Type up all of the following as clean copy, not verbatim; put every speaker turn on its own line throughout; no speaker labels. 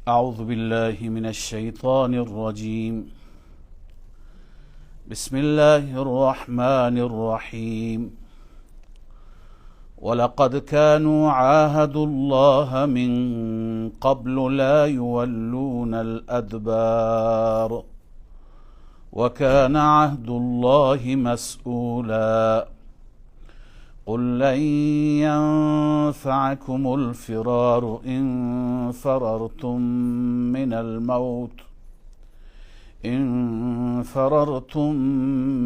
أعوذ بالله من الشيطان الرجيم. بسم الله الرحمن الرحيم. ولقد كانوا عاهدوا الله من قبل لا يولون الأدبار وكان عهد الله مسؤولا. قل لن ينفعكم الفرار إن فررتم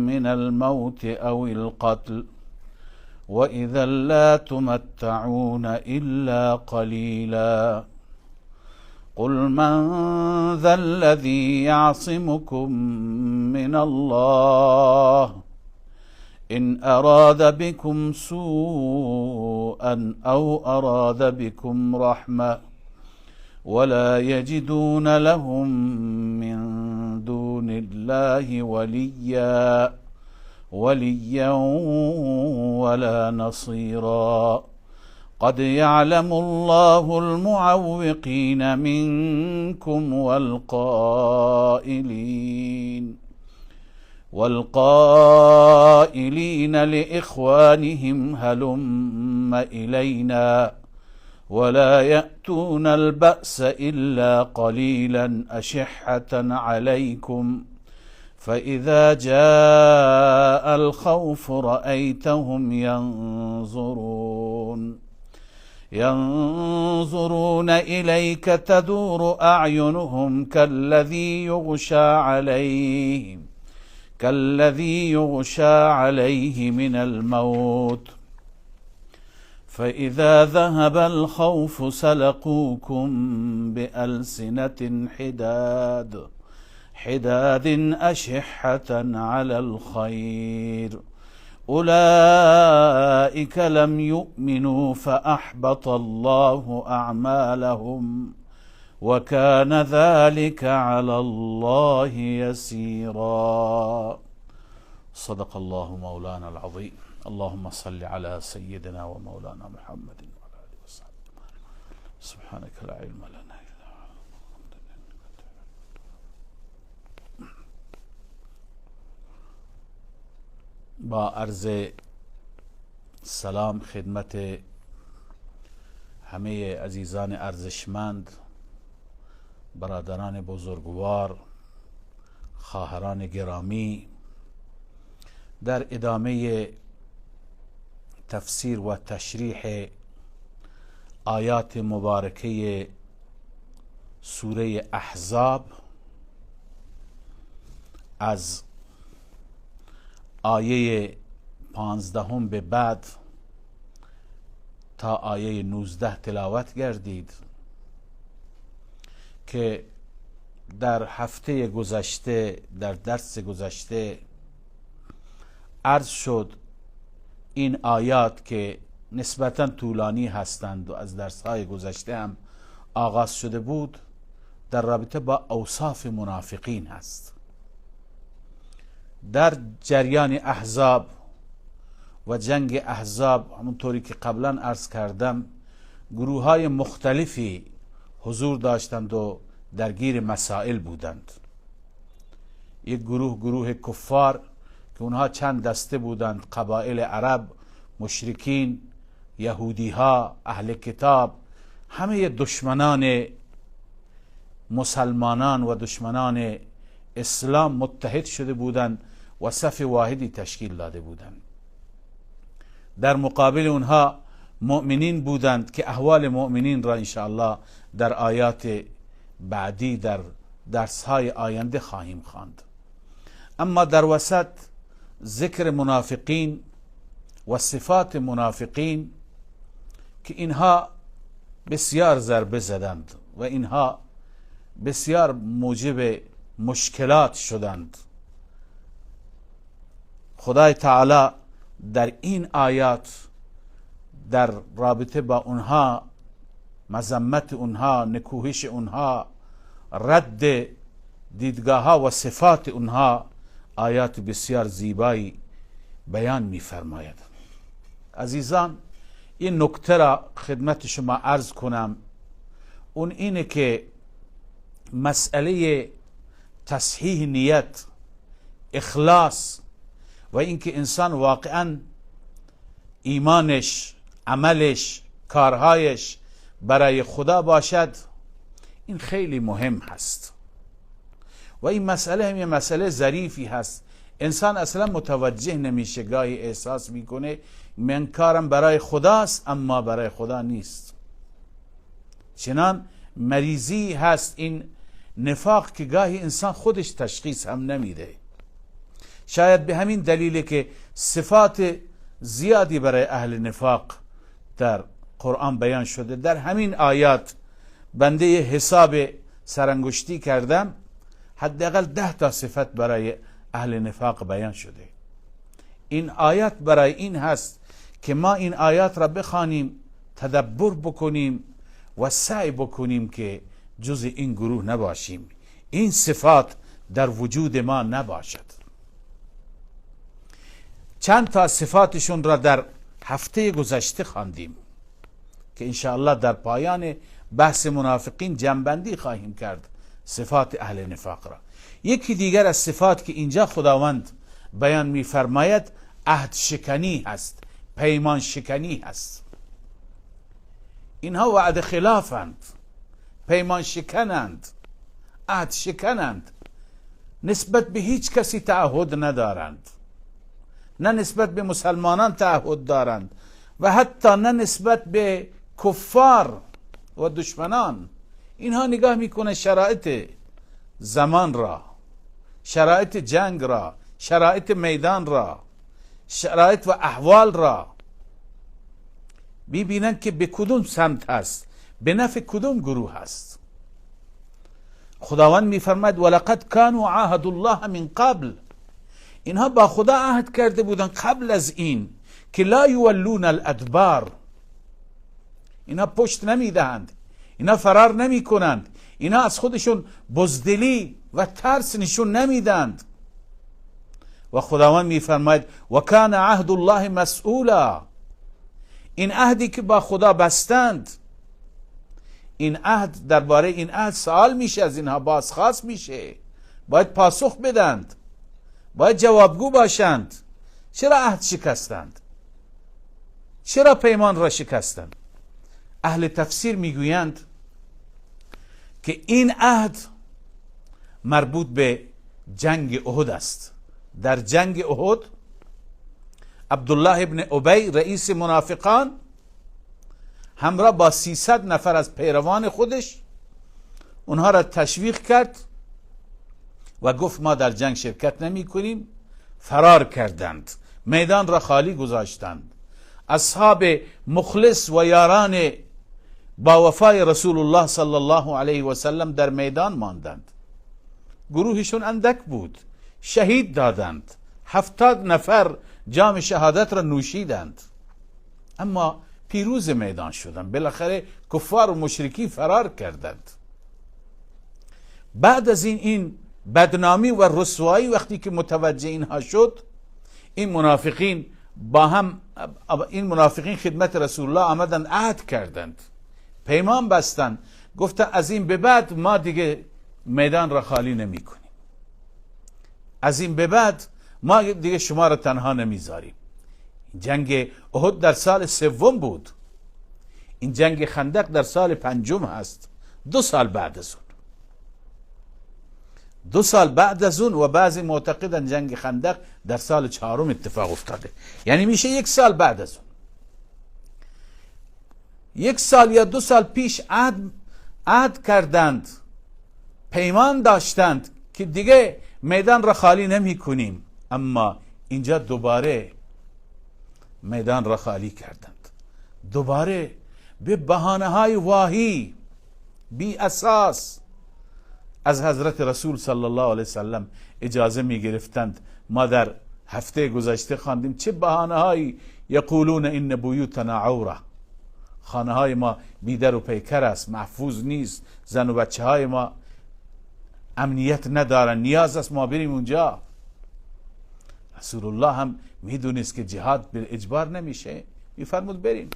من الموت أو القتل وإذا لا تمتعون إلا قليلا. قل من ذا الذي يعصمكم من الله إن أراد بكم سوءا أو أراد بكم رحمة ولا يجدون لهم من دون الله وليا ولا نصيرا. قد يعلم الله المعوقين منكم والقائلين لإخوانهم هلم إلينا ولا يأتون البأس إلا قليلا أشحة عليكم فإذا جاء الخوف رأيتهم ينظرون إليك تدور أعينهم كالذي يغشى عليه من الموت فإذا ذهب الخوف سلقوكم بألسنة حداد أشحة على الخير أولئك لم يؤمنوا فأحبط الله أعمالهم وكان ذلك على الله يسيرا. صدق الله مولانا العظيم. اللهم صل على سيدنا ومولانا محمد وعلى آله وصحبه. سبحانك لا علم لنا إلا. با عرض سلام خدمت همه عزیزان ارزشمند، برادران بزرگوار، خواهران گرامی، در ادامه تفسیر و تشریح آیات مبارکه سوره احزاب از آیه 15 به بعد تا آیه 19 تلاوت گردید که در هفته گذشته، در درس گذشته عرض شد این آیات که نسبتاً طولانی هستند و از درس‌های گذشته هم آغاز شده بود، در رابطه با اوصاف منافقین هست. در جریان احزاب و جنگ احزاب، همونطوری که قبلا عرض کردم، گروه های مختلفی حضور داشتند و درگیر مسائل بودند. یک گروه، گروه کفار که اونها چند دسته بودند: قبایل عرب، مشرکین، یهودی ها، اهل کتاب، همه دشمنان مسلمانان و دشمنان اسلام متحد شده بودند و صف واحدی تشکیل داده بودند. در مقابل اونها مؤمنین بودند که احوال مؤمنین را انشاءالله در آیات بعدی، در درس‌های آینده خواهیم خواند. اما در وسط ذکر منافقین و صفات منافقین که اینها بسیار ضربه زدند و اینها بسیار موجب مشکلات شدند. خدای تعالی در این آیات در رابطه با اونها، مذمت اونها، نکوهش اونها، رد دیدگاه ها و صفات اونها، آیات بسیار زیبایی بیان می‌فرماید. عزیزان، این نکته را خدمت شما عرض کنم، اون اینه که مسئله تصحیح نیت، اخلاص و اینکه انسان واقعا ایمانش، عملش، کارهایش برای خدا باشد، این خیلی مهم هست. و این مسئله هم یه مسئله ظریفی هست، انسان اصلا متوجه نمیشه، گاهی احساس میکنه من کارم برای خداست اما برای خدا نیست. چنان مریضی هست این نفاق که گاهی انسان خودش تشخیص هم نمیده. شاید به همین دلیله که صفات زیادی برای اهل نفاق در قرآن بیان شده. در همین آیات بنده حساب سرانگشتی کردم، حداقل 10 تا صفت برای اهل نفاق بیان شده. این آیات برای این هست که ما این آیات را بخوانیم، تدبر بکنیم و سعی بکنیم که جز این گروه نباشیم، این صفات در وجود ما نباشد. چند تا صفاتشون را در هفته گذشته خواندیم که انشاءالله در پایان بحث منافقین جنبندی خواهیم کرد صفات اهل نفاق را. یکی دیگر از صفات که اینجا خداوند بیان می‌فرماید عهد شکنی هست، پیمان شکنی هست. اینها وعده خلافند، پیمان شکنند، عهد شکنند، نسبت به هیچ کسی تعهد ندارند، نه نسبت به مسلمانان تعهد دارند و حتی نه نسبت به کفار و دشمنان. اینها نگاه میکنه شرایط زمان را، شرایط جنگ را، شرایط میدان را، شرایط و احوال را، ببینند که به کدوم سمت هست، به نفع کدوم گروه هست. خداوند میفرماید ولقد كانوا عاهدوا الله من قبل، اینها با خدا عهد کرده بودند قبل از این که لا یولون الادبار، اینها پشت نمیدهند، اینا فرار نمی کنند، اینا از خودشون بزدلی و ترس نشون نمیدند. و خداوند میفرماید و کان عهد الله مسئولا، این عهدی که با خدا بستند، این عهد، درباره این عهد سوال میشه، از اینها بازخواست میشه، باید پاسخ بدند، باید جوابگو باشند. چرا عهد شکستند؟ چرا پیمان را شکستند؟ اهل تفسیر میگویند که این عهد مربوط به جنگ احد است. در جنگ احد عبدالله ابن ابی رئیس منافقان همراه با 300 نفر از پیروان خودش اونها را تشویق کرد و گفت ما در جنگ شرکت نمی کنیم. فرار کردند، میدان را خالی گذاشتند. اصحاب مخلص و یاران با وفای رسول الله صلی الله علیه و سلم در میدان ماندند. گروهشون اندک بود، شهید دادند، 70 نفر جام شهادت را نوشیدند، اما پیروز میدان شدند. بالاخره کفار و مشرکی فرار کردند. بعد از این بدنامی و رسوایی وقتی که متوجه اینها شد، این منافقین با هم، این منافقین خدمت رسول الله آمدند، عهد کردند، پیمان بستند، گفتند از این به بعد ما دیگه میدان را خالی نمی کنیم، از این به بعد ما دیگه شما را تنها نمیذاریم. جنگ احد در سال 3 بود، این جنگ خندق در سال 5 هست، 2 سال بعد از اون، 2 سال بعد از اون. و بعضی معتقدن جنگ خندق در سال 4 اتفاق افتاده، یعنی میشه 1 سال بعد از اون، 1 سال یا 2 سال پیش عهد کردند، پیمان داشتند که دیگه میدان را خالی نمی کنیم، اما اینجا دوباره میدان را خالی کردند، دوباره به بهانه های واهی بی اساس از حضرت رسول صلی الله علیه وسلم اجازه می گرفتند. ما در هفته گذشته خواندیم چه بهانه هایی، یقولون ان بیوتنا عوره، خانه های ما بیدر و پیکر است، محفوظ نیست، زن و بچه های ما امنیت ندارن، نیاز است ما بریم اونجا. رسول الله هم میدونست که جهاد به اجبار نمیشه، میفرمود بریم.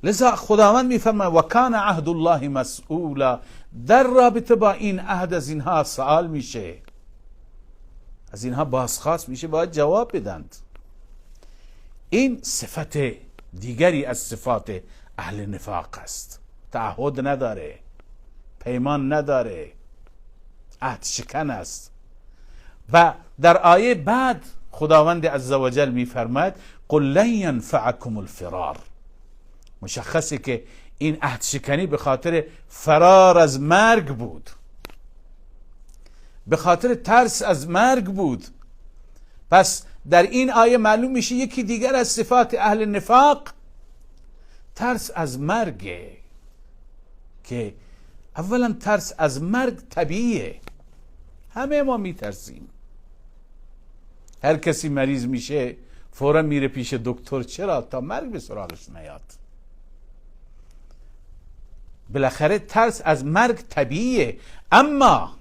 لذا خداوند میفرماید و کان عهد الله مسئولا، در رابطه با این عهد از اینها سوال میشه، از اینها بازخواست میشه، باید جواب بدند. این صفت دیگری از صفات اهل نفاق است. تعهد نداره، پیمان نداره، عهد شکن است. و در آیه بعد خداوند عزوجل میفرماید قل لن ینفعکم الفرار. مشخصه که این عهد شکنی به خاطر فرار از مرگ بود، به خاطر ترس از مرگ بود. پس در این آیه معلوم میشه یکی دیگر از صفات اهل نفاق ترس از مرگه، که اولا ترس از مرگ طبیعیه، همه ما میترسیم. هر کسی مریض میشه فورا میره پیش دکتر، چرا؟ تا مرگ به سراغش نیاد. بالاخره ترس از مرگ طبیعیه. اما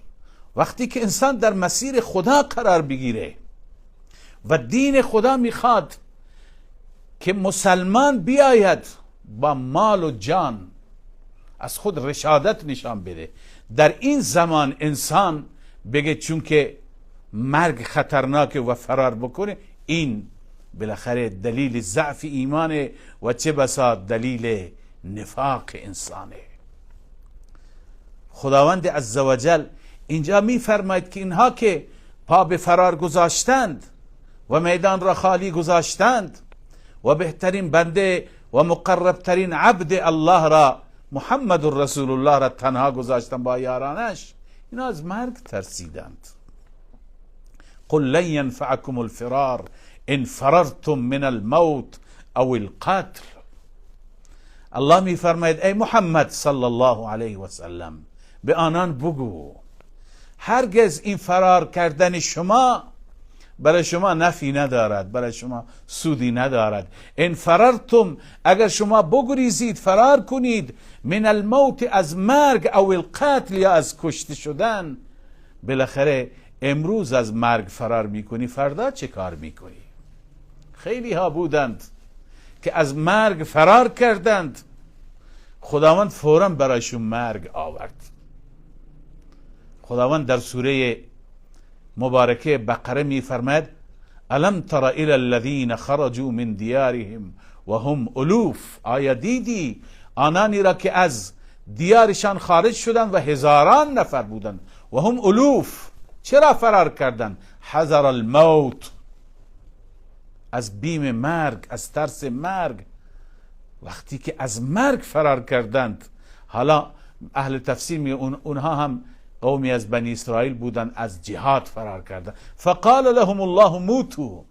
وقتی که انسان در مسیر خدا قرار بگیره و دین خدا میخواد که مسلمان بیاید با مال و جان از خود رشادت نشان بده، در این زمان انسان بگه چون که مرگ خطرناکه و فرار بکنه، این بالاخره دلیل ضعف ایمانه و چه بسا دلیل نفاق انسانه. خداوند عزوجل اینجا میفرماید که اینها که پا به فرار گذاشتند و میدان را خالی گذاشتند و بهترین بنده و مقربترین عبد الله را، محمد رسول الله را تنها گذاشتند با یارانش، اینا از مرگ ترسیدند. قل لن ینفعکم الفرار ان فررتم من الموت او القتل. الله میفرماید ای محمد صلی الله علیه و سلم به آنان بگو هرگز این فرار کردن شما برای شما نفی ندارد، برای شما سودی ندارد. ان فررتم، اگر شما بگریزید، فرار کنید، من الموت، از مرگ، او القتل، یا از کشته شدن، بالاخره امروز از مرگ فرار میکنی، فردا چه کار میکنی؟ خیلی ها بودند که از مرگ فرار کردند، خداوند فوراً برایشون مرگ آورد. خداوند در سوره مبارکه بقره میفرماید الم تر الی الذین خرجوا من دیارهم و هم الوف. آیا دیدی آنانی را که از دیارشان خارج شدند و هزاران نفر بودند؟ و هم الوف. چرا فرار کردند؟ حذر الموت، از بیم مرگ، از ترس مرگ. وقتی که از مرگ فرار کردند، حالا اهل تفسیر میگه اونها هم قومی از بنی اسرائیل بودن، از جهاد فرار کردن. فقال لهم الله موتوا،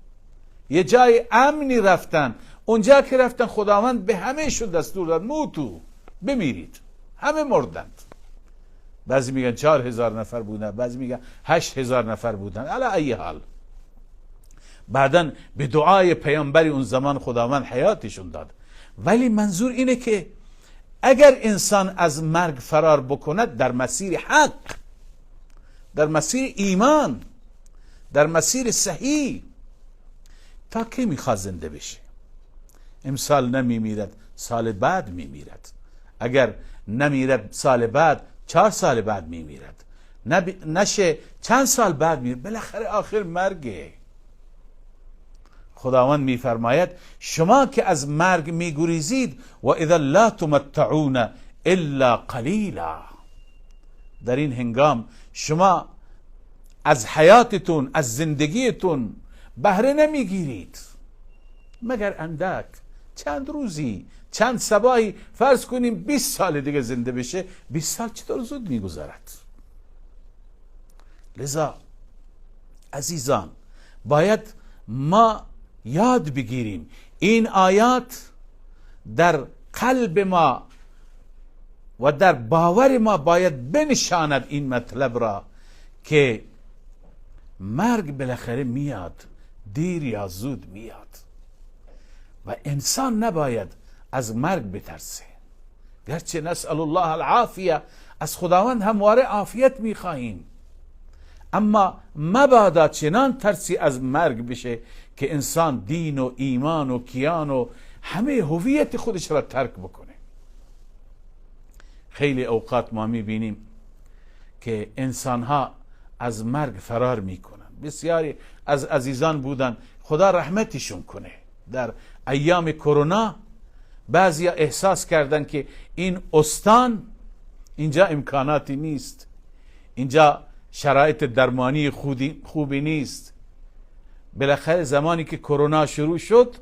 یه جای امنی رفتن، اونجا که رفتن خداوند به همه شون دستور داد موتو، بمیرید، همه مردند. بعضی میگن 4000 نفر بودن، بعضی میگن 8000 نفر بودن. علی ای حال بعدن به دعای پیامبری اون زمان خداوند حیاتشون داد. ولی منظور اینه که اگر انسان از مرگ فرار بکند در مسیر حق، در مسیر ایمان، در مسیر صحیح، تا کی میخواد زنده بشه؟ امسال نمیمیرد، سال بعد میمیرد. اگر نمیرد سال بعد، 4 سال بعد میمیرد، نشه چند سال بعد میمیرد، بالاخره آخر مرگه. خداوند میفرماید شما که از مرگ میگریزید و اذا لا تمتعون الا قلیلا، در این هنگام شما از حیاتتون، از زندگیتون بهره نمیگیرید مگر اندک، چند روزی، چند صباحی. فرض کنیم 20 سال دیگه زنده بشه، 20 سال چطور زود میگذرد. لذا عزیزان باید ما یاد بگیریم این آیات در قلب ما و در باور ما باید بنشاند این مطلب را که مرگ بالاخره میاد، دیر یا زود میاد و انسان نباید از مرگ بترسه. گرچه نسأل الله العافیه، از خداوند همواره عافیت میخواهیم، اما مبادا چنان ترسی از مرگ بشه که انسان دین و ایمان و کیان و همه هویت خودش را ترک بکنه. خیلی اوقات ما میبینیم که انسانها از مرگ فرار میکنن. بسیاری از عزیزان بودن، خدا رحمتشون کنه، در ایام کرونا بعضیا احساس کردن که این استان اینجا امکاناتی نیست، اینجا شرایط درمانی خوبی نیست. بالاخره زمانی که کرونا شروع شد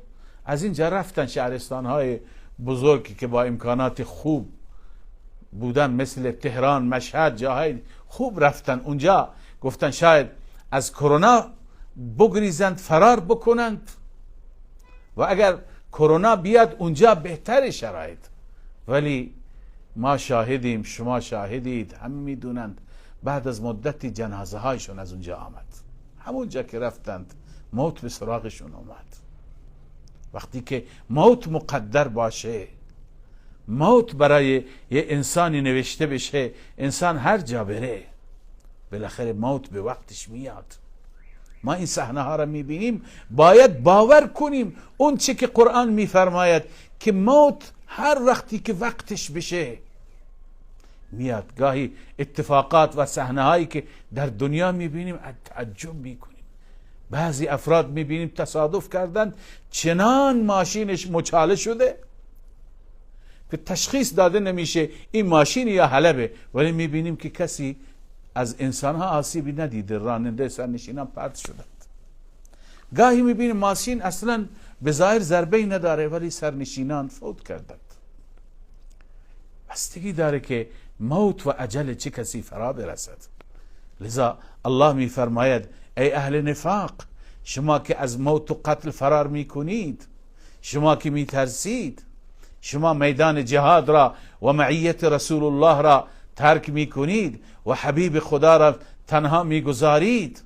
از اینجا رفتن شهرستان‌های بزرگی که با امکانات خوب بودن، مثل تهران، مشهد، جاهای خوب رفتن اونجا، گفتن شاید از کرونا بگریزند، فرار بکنند و اگر کرونا بیاد اونجا بهتر شرایط. ولی ما شاهدیم، شما شاهدید، همه میدونند بعد از مدتی جنازه هایشون از اونجا آمد. همونجا که رفتند موت به سراغشون آمد. وقتی که موت مقدر باشه، موت برای یه انسانی نوشته بشه، انسان هر جا بره بالاخره موت به وقتش میاد. ما این صحنه ها را میبینیم، باید باور کنیم اون چه که قرآن میفرماید که موت هر وقتی که وقتش بشه میاد. گاهی اتفاقات و صحنه هایی که در دنیا میبینیم تعجب میکنیم. بعضی افراد میبینیم تصادف کردند، چنان ماشینش مچاله شده که تشخیص داده نمیشه این ماشین یا حلبه، ولی میبینیم که کسی از انسانها آسیبی ندیده، راننده سرنشینان پرت شدند. گاهی میبینیم ماشین اصلا به ظاهر ضربه‌ای نداره ولی سرنشینان فوت کردند. بستگی داره که موت و اجل چه کسی فرا برسد. لذا الله میفرماید ای اهل نفاق، شما که از موت و قتل فرار میکنید، شما که میترسید، شما میدان جهاد را و معیت رسول الله را ترک میکنید و حبیب خدا را تنها میگذارید،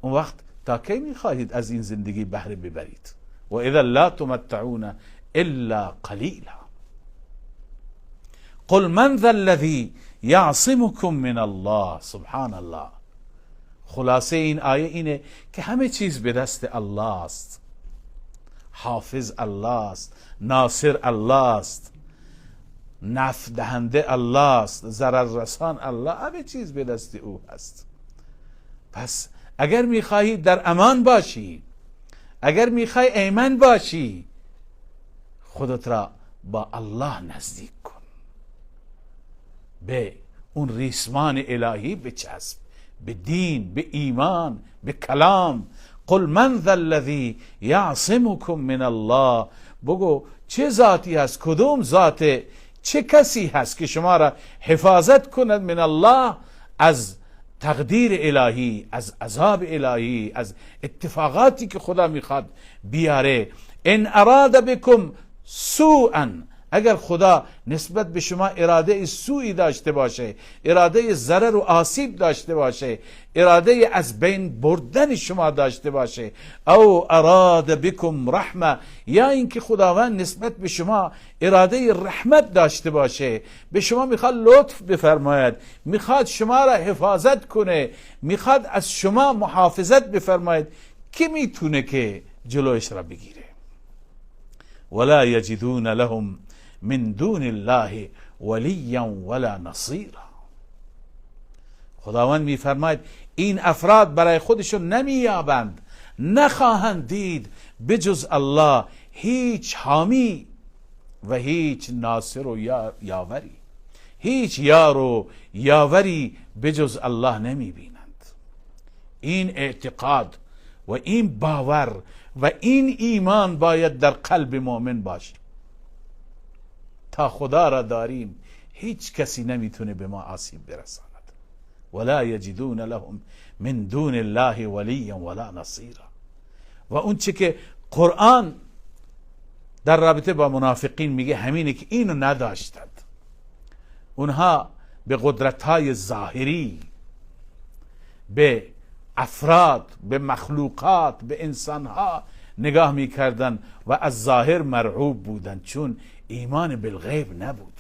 اون وقت تا کی میخواهید از این زندگی بهره ببرید؟ و اذا لا تمتعون الا قلیلا. قل من ذا الذی یعصمکم من الله. سبحان الله. خلاصه این آیه اینه که همه چیز به دست الله است. حافظ الله است، ناصر الله است، نفع دهنده الله است، ضرر رسان الله، همه چیز به دست او هست. پس اگر میخواهی در امان باشی، اگر میخوای ایمن باشی، خودت را با الله نزدیک کن، به اون ریسمان الهی بچسب، به دین، به ایمان، به کلام. قل من ذا الذی یعصمکم من الله. بگو چه ذاتی هست، کدوم ذات، چه کسی هست که شما را حفاظت کند من الله، از تقدیر الهی، از عذاب الهی، از اتفاقاتی که خدا میخواد بیاره. ان اراد بکم سوءا، اگر خدا نسبت به شما اراده سوئی داشته باشه، اراده ضرر و آسیب داشته باشه، اراده از بین بردن شما داشته باشه، او اراد بکم رحمه، یا اینکه خداوند نسبت به شما اراده رحمت داشته باشه، به شما میخواد لطف بفرماید، میخواد شما را حفاظت کنه، میخواد از شما محافظت بفرماید، کی میتونه که جلوش را بگیره؟ ولا یجدون لهم من دون الله ولیا ولا نصیرا. خداوند میفرماید این افراد برای خودشون نمییابند، نخواهند دید بجز الله هیچ حامی و هیچ ناصر و یاوری، هیچ یار و یاوری بجز الله نمیبینند. این اعتقاد و این باور و این ایمان باید در قلب مؤمن باشه. تا خدا را داریم هیچ کسی نمیتونه به ما آسیب برساند. ولا یجدون لهم من دون الله ولیا ولا نصیرا. و اون چه که قرآن در رابطه با منافقین میگه همینه که اینو نداشتند. اونها به قدرت‌های ظاهری، به افراد، به مخلوقات، به انسانها نگاه میکردن و از ظاهر مرعوب بودند، چون ایمان بالغیب نبود.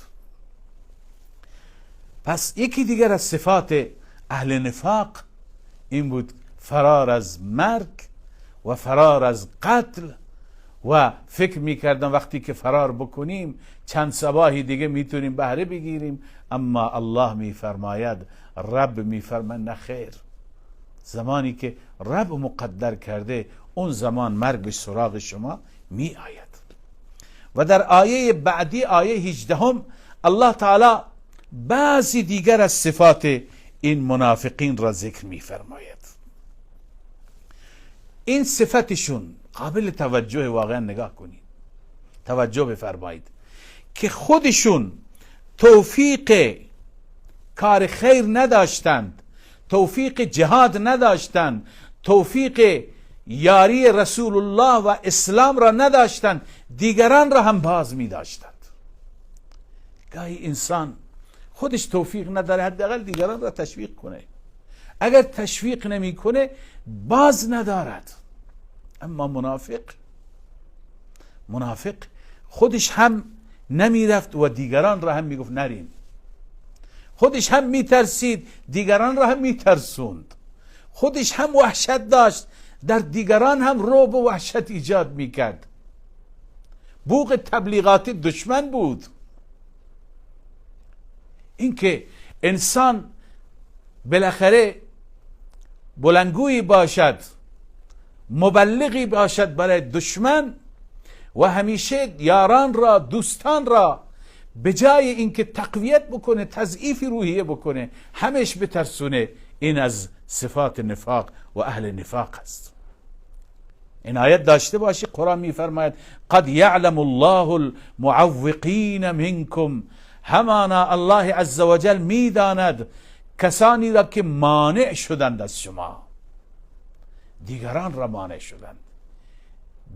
پس یکی دیگر از صفات اهل نفاق این بود، فرار از مرگ و فرار از قتل و فکر میکردن وقتی که فرار بکنیم چند صباحی دیگه میتونیم بهره بگیریم. اما الله میفرماید، رب میفرماید نه خیر، زمانی که رب مقدر کرده اون زمان مرگ به سراغ شما می آید. و در آیه بعدی، آیه 18، الله تعالی بعضی دیگر از صفات این منافقین را ذکر می فرماید. این صفتشون قابل توجه، واقعا نگاه کنید، توجه بفرمایید که خودشون توفیق کار خیر نداشتند، توفیق جهاد نداشتند، توفیق یاری رسول الله و اسلام را نداشتند، دیگران را هم باز می داشتند. گاهی انسان خودش توفیق نداره، حداقل دیگران را تشویق کنه. اگر تشویق نمیکنه باز ندارد. اما منافق خودش هم نمیرفت و دیگران را هم میگفت نریم. خودش هم میترسید، دیگران را هم میترسوند. خودش هم وحشت داشت، در دیگران هم رعب و وحشت ایجاد میکرد. بوق تبلیغاتی دشمن بود. اینکه انسان بالاخره بلندگویی باشد، مبلغی باشد برای دشمن و همیشه یاران را، دوستان را به جای اینکه تقویت بکنه، تضعیف روحیه بکنه، همش بترسونه، این از صفات نفاق و اهل نفاق است. عنایت داشته باشی. قرآن میفرماید قد یعلم الله المعوقین منکم، همانا الله عزوجل میداند کسانی را که مانع شدند از شما، دیگران را مانع شدند،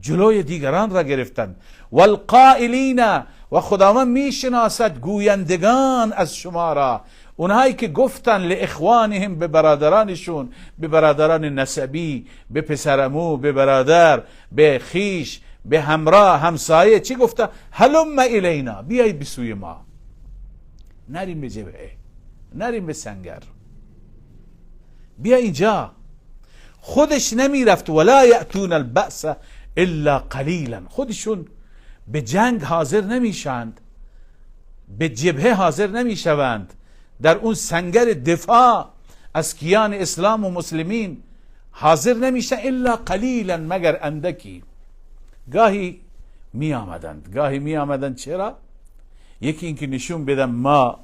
جلوی دیگران را گرفتند. والقائلین، و خداوند میشناسد گویندگان از شما را، اونهایی که گفتن لاخوانهم، به برادرانشون، به برادران نسبی، به پسرعمو، به برادر، به خیش، به همراه، همسایه، چی گفتن؟ هلم الینا، بیایید به سوی ما، نریم به جبهه، نریم به سنگر، بیا اینجا. خودش نمیرفت، ولا یأتون البأس الا قلیلا، خودشون به جنگ حاضر نمیشند، به جبهه حاضر نمیشوند، در اون سنگر دفاع از کیان اسلام و مسلمین حاضر نمیشن، الا قلیلا، مگر اندکی. گاهی می آمدند، گاهی می آمدند. چرا؟ یکی اینکه نشون بدن ما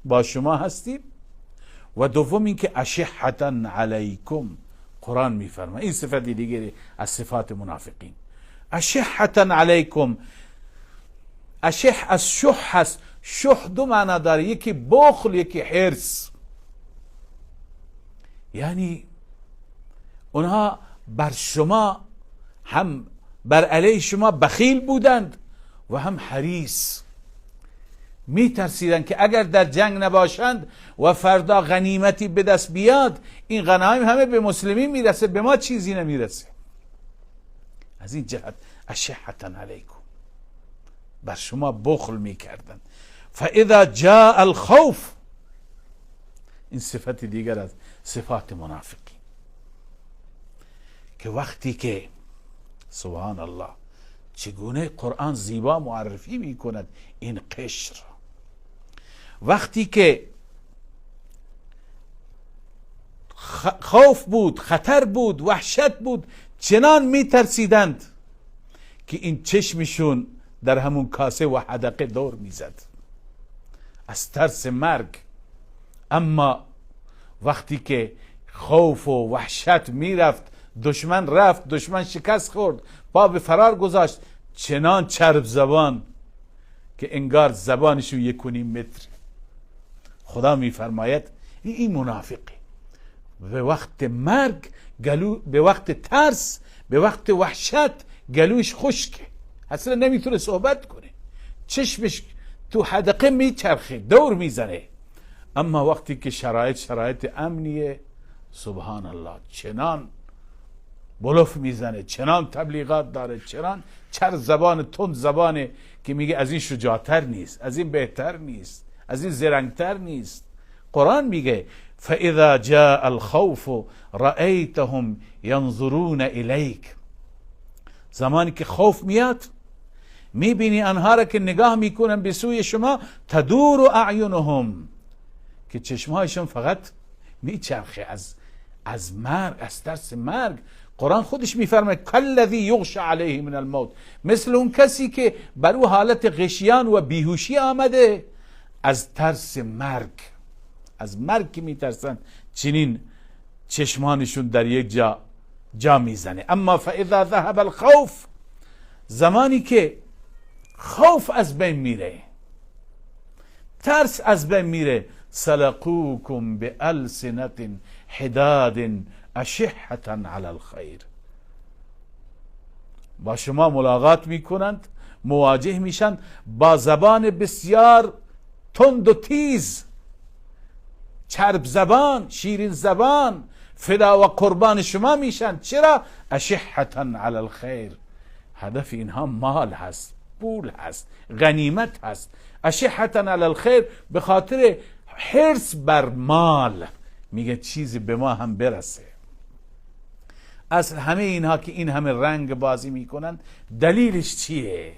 با شما هستیم، و دوم اینکه اشحة علیکم، قرآن میفرماید این صفت دیگری از صفات منافقین، اشحة علیکم. اشح از شح هست، شح دو معنا داره، یکی بخل، یکی حرص. یعنی اونها بر شما هم، بر علیه شما بخیل بودند و هم حریص، میترسیدند که اگر در جنگ نباشند و فردا غنیمتی به دست بیاد، این غنایم همه به مسلمین میرسه، به ما چیزی نمیرسه. از این جهت اشحة علیکم، بر شما بخل میکردند. فاذا جاء الخوف، این صفت دیگر از صفات منافقین، که وقتی که سبحان الله چگونه قرآن زیبا معرفی میکند این قشر، وقتی که خوف بود، خطر بود، وحشت بود، چنان میترسیدند که این چشمشون در همون کاسه و حدقه دور میزد از ترس مرگ. اما وقتی که خوف و وحشت میرفت، دشمن رفت، دشمن شکست خورد، پا به فرار گذاشت، چنان چرب زبان که انگار زبانشون 1.5 متر. خدا میفرماید این منافقی به وقت مرگ گلو، به وقت ترس، به وقت وحشت گلوش خشکه، اصلا نمیتونه صحبت کنه، چشمش تو حدقه میچرخه، دور میزنه. اما وقتی که شرایط امنیه، سبحان الله چنان بلوف میزنه، چنان تبلیغات داره، چنان چر زبان، تند زبانه که میگه از این شجاعتر نیست، از این بهتر نیست، از این زرنگتر نیست. قرآن میگه فاذا جاء الخوف رأيتهم ينظرون الیک، زمانی که خوف میاد میبینی آنها را که نگاه میکنن به سوی شما، تدور اعینهم، که چشمهایشون فقط میچرخه از مرگ، از ترس مرگ. قرآن خودش میفرماید کالذی یغشی علیه من الموت، مثل اون کسی که بر او حالت غشیان و بیهوشی آمده از ترس مرگ، از مرگ که میترسن چنین چشمانشون در یک جا جا میزنه. اما فاذا ذهب الخوف، زمانی که خوف از بین میره، ترس از بین میره، سلقوکم بألسنة حداد اشحة علی الخیر، با شما ملاقات میکنند، مواجه میشن با زبان بسیار تند و تیز، چرب زبان، شیرین زبان، فدا و قربان شما میشن. چرا؟ اشحة علی الخیر، هدف اینها مال هست، پول هست، غنیمت هست. اشحة علی الخیر به خاطر حرص بر مال، میگه چیزی به ما هم برسه. اصل همه اینها که این همه رنگ بازی میکنن دلیلش چیه؟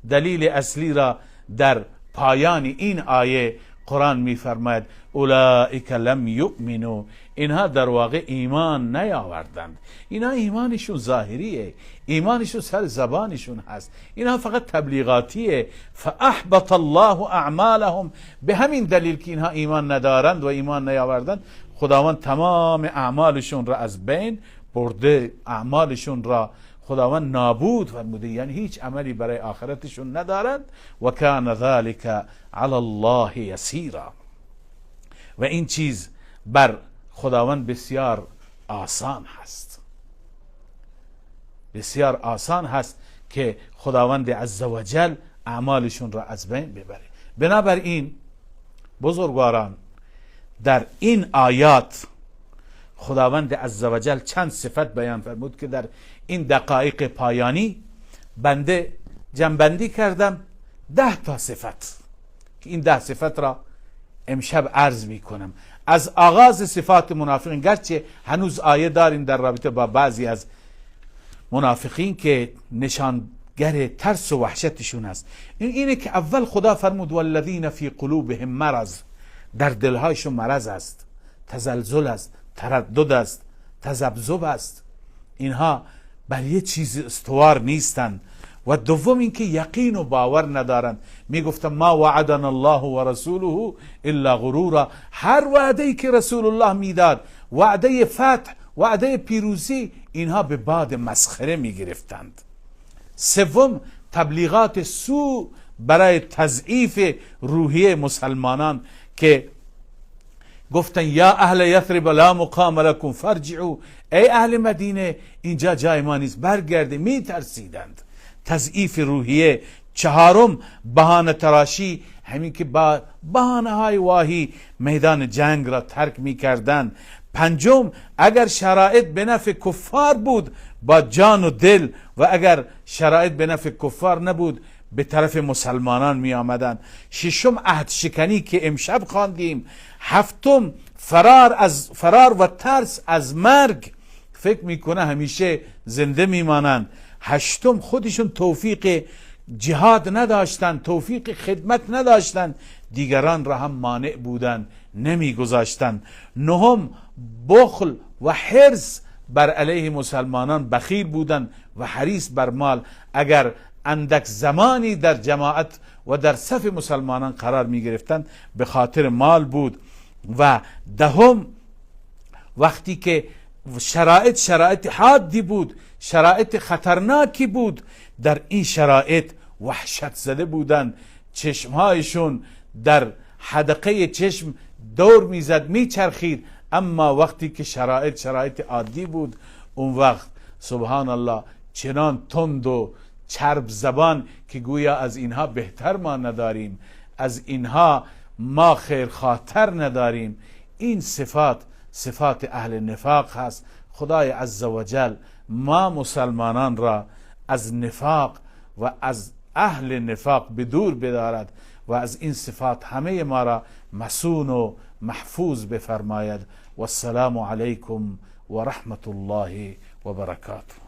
دلیل اصلی را در پایان این آیه قرآن میفرماید اولئک لم یؤمنوا، اینها در واقع ایمان نیاوردند. اینها ایمانشون ظاهریه، ایمانشون سر زبانشون هست، اینها فقط تبلیغاتیه. فاحبط الله اعمالهم، به همین دلیل که اینها ایمان ندارند و ایمان نیاوردند، خداوند تمام اعمالشون را از بین برده، اعمالشون را خداوند نابود فرموده، یعنی هیچ عملی برای آخرتشون ندارند. و کان ذلک علی الله یسیرا، و این چیز بر خداوند بسیار آسان هست، بسیار آسان هست که خداوند عزوجل اعمالشون را از بین ببره. بنابراین بزرگواران، در این آیات خداوند عزوجل چند صفت بیان فرمود که در این دقایق پایانی بنده جنبندی کردم 10 تا صفت، که این 10 صفت را امشب عرض می کنم. از آغاز صفات منافقین، گرچه هنوز آیه داریم در رابطه با بعضی از منافقین که نشانگر ترس و وحشتشون است، اینه که اول خدا فرمود والذین فی قلوبهم مرض، در دلهایشون مرض است، تزلزل است، تردد است، تذبذب است، اینها بر یه چیز استوار نیستند. و دوم اینکه یقین و باور ندارند. میگفتن ما وعدنا الله و رسوله الا غرورا، هر وعده ای که رسول الله میداد، وعده فتح، وعده پیروزی، اینها به باد مسخره میگرفتند. سوم، تبلیغات سوء برای تضعیف روحیه مسلمانان که گفتن یا اهل یثرب لا مقام لکم فارجعوا، ای اهل مدینه اینجا جای ما نیست، برگرده. میترسیدند. تضعیف روحیه. چهارم، بهانه تراشی، همین که با بهانه های واهی میدان جنگ را ترک میکردند. پنجم، اگر شرایط به نفع کفار بود با جان و دل، و اگر شرایط به نفع کفار نبود به طرف مسلمانان می آمدند. ششم، عهد شکنی که امشب خواندیم. هفتم، فرار و ترس از مرگ، فکر میکنه همیشه زنده میمانند. هشتم، خودشون توفیق جهاد نداشتند، توفیق خدمت نداشتند، دیگران را هم مانع بودند، نمیگذاشتند. نهم، بخل و حرص بر علیه مسلمانان، بخیل بودند و حریص بر مال. اگر اندک زمانی در جماعت و در صف مسلمانان قرار می گرفتند به خاطر مال بود. و دهم، وقتی که شرایط حادی بود، شرایط خطرناکی بود، در این شرایط وحشت زده بودند، چشمهایشون در حدقه چشم دور میزد، میچرخید. اما وقتی که شرایط عادی بود، اون وقت سبحان الله چنان تند و چرب زبان که گویا از اینها بهتر ما نداریم، از اینها ما خیرخواهتر نداریم. این صفات صفات اهل نفاق هست. خدای عزوجل ما مسلمانان را از نفاق و از اهل نفاق بدور بدارد و از این صفات همه ما را مصون و محفوظ بفرماید. والسلام علیکم و رحمت الله و برکاته.